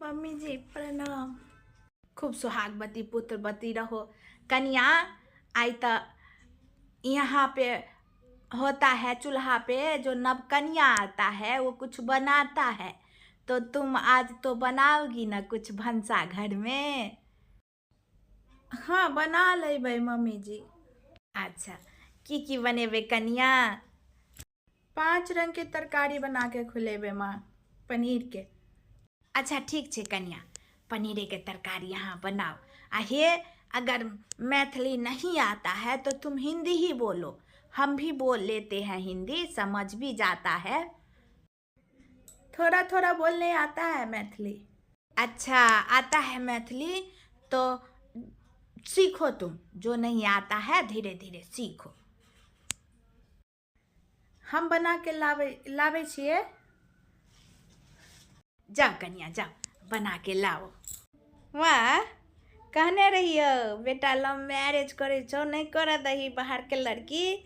Mummy जी प्रणाम। खूब सुहागवती पुत्रवती रहो। कनिया आई तो यहाँ पे होता है, चूल्हा पे जो नवकनिया आता है वो कुछ बनाता है, तो तुम आज तो बनाओगी ना कुछ भनसा घर में? हाँ बना लेबै मम्मी जी। अच्छा, की की बनेबै कनिया? 5 रंग के तरकारी बना के खुलेबै माँ, पनीर के। अच्छा ठीक छै कनिया, पनीरे के तरकारी यहाँ बनाओ। आ हे, अगर मैथिली नहीं आता है तो तुम हिंदी ही बोलो, हम भी बोल लेते हैं हिंदी, समझ भी जाता है। थोड़ा थोड़ा बोलने आता है मैथिली। अच्छा आता है मैथिली, तो सीखो तुम, जो नहीं आता है धीरे धीरे सीखो। हम बना के लाबै छियै। जाओ कनिया जाओ, बना के लाओ। वाह, कहने रहियो बेटा लव मैरिज करै छौ, नहि करऽ दही बाहरके लड़की,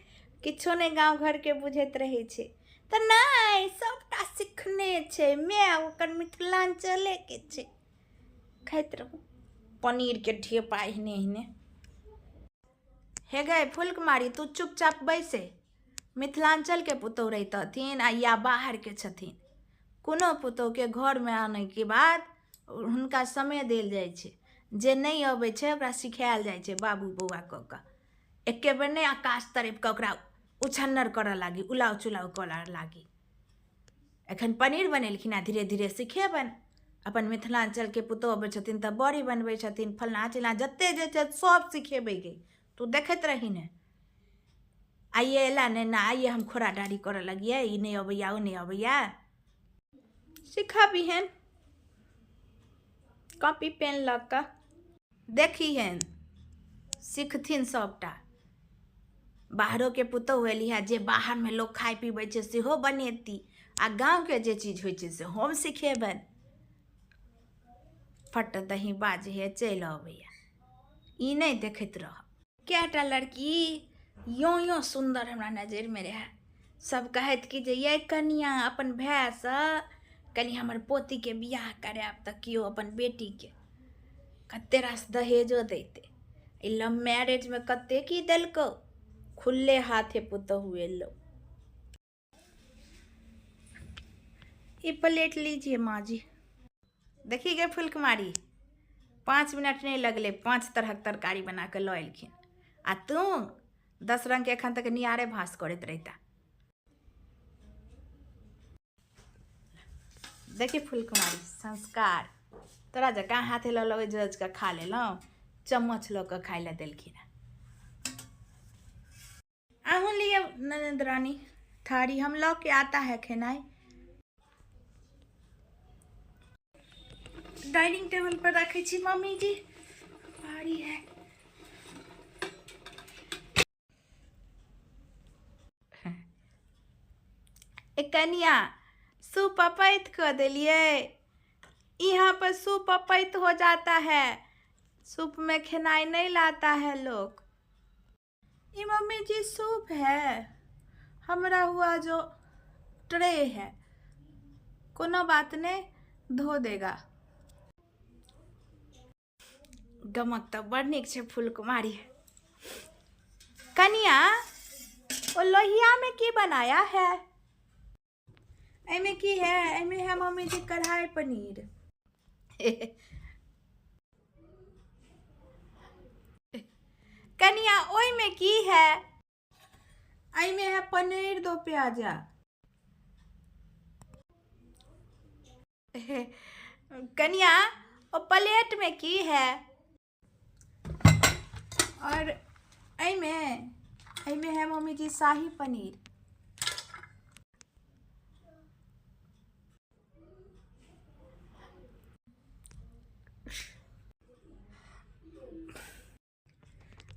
किछो नहि गाँव घरके बुझैत रहै छै। तऽ नहि, सबटा सिखने छै माय, ओकर मिथिलाञ्चलेके छै। खाइत रहू पनीरके ढेपा एहने एहने। हे गै फुलकुमारी, तू चुपचाप बैसे। मिथिलाञ्चलके पुतोहु रहितथिन आ या बाहरके छथिन, कोनो पुतोहुके घरमे आनैके बाद हुनका समय देल जाइ छै। जे नहि अबै छै ओकरा सिखायल जाइ छै बाबू बौआ कऽ कऽ। एके बेर नहि आकाश तड़पि कऽ ओकरा उछन्नर करऽ लागी, उलाउ चुलाउ करऽ लागी। एखन पनीर बनेलखिन आ धीरे धीरे सिखेबनि। अपन मिथिलाञ्चलके पुतोहु अबै छथिन तऽ बड़ी बनबै छथिन, फल्लाँ चिल्लाँ जते जे छै सब सिखेबै गे, तू देखैत रही ने। आइए एला ने, ना आइए हम खोरा डारी करऽ लगियै, ई नहि अबैया ओ नहि अबैया। सिखबिहन कॉपी पेन लऽ कऽ देखिहन, सिखथिन सबटा। बाहरोके पुतोहु एली हँ, जे बाहरमे लोक खाइ पीबै छै सेहो बनेती, आ गाँवके जे चीज होइ छै सेहो हम सिखेबनि। फट दही बाजै हे चलि अबैया, ई नहि देखैत रहब। कएटा लड़की यों यों सुन्दर हमरा नजरिमे रहए। सब कहैत कि जे यै कनिया, अपन भायसँ कनि हमर पोतीके बियाह करायब तऽ केओ अपन बेटीके कते रास दहेजो दैतै। ई लव मैरेजमे कते की देलकौ, खुल्ले हाथे पुतोहु एलौ। ई प्लेट लीजिए माँ जी। देखी गे फुलकुमारी, 5 मिनट नहि लगलै, 5 तरहक तरकारी बना कऽ लऽ एलखिन, आ तू 10 रंगके एखन तक नियारे भास करैत रहिता। देखी फुलकुमारी संस्कार, तोरा जकाँ हाथे लऽ लऽ जज कऽ खा लेलहुँ, चम्मच लऽ कऽ खाइ लए देलखिन हँ। अहूँ लिअ ननद रानी थारी, हम लऽ के आता है खेनाइ। डाइनिंग टेबल पर रखै छी मम्मी जी, भारी है। ए कनिया, सूप अपैत कऽ देलियै। यहाँ पर सूप अपैत हो जाता है, सूप में खेनाइ नहीं लाता है लोग। ये मम्मी जी सूप है, हमरा हुआ जो ट्रे है, कोनो बात नहीं, धो देगा। गमक तऽ बड़ नीक छै फुलकुमारी। कनिया, ओ लोहिया में की बनाया है? एहिमे की है? एहिमे है मम्मी जी कढ़ाई पनीर। कनिया, ओहिमे की है? एहिमे है पनीर दो प्याजा। कनिया, ओ प्लेट में की है? और एहिमे एहिमे है मम्मी जी शाही पनीर।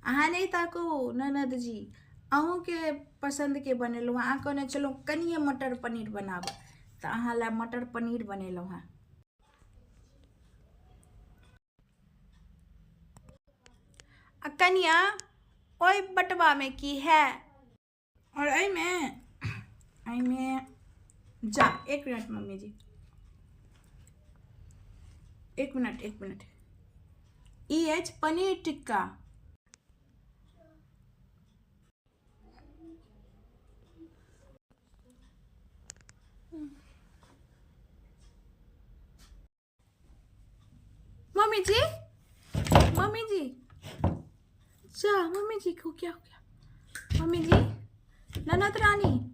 अहाँ नहि ताकू ननद जी, अहूँके पसन्दके बनेलहुँ। अहाँ कहने छलहुँ कनिए मटर पनीर बनाबऽ, तऽ अहाँ लए मटर पनीर बनेलहुँ हँ। आ कनिया, ओहि बटवामे की है? और एहिमे एहिमे जा, एक मिनट मम्मी जी। एक मिनट, एक मिनट। ई अछि पनीर टिक्का। मम्मी जी, मम्मी जी, जा, मम्मी जी को क्या हो गया? मम्मी जी, ननद रानी।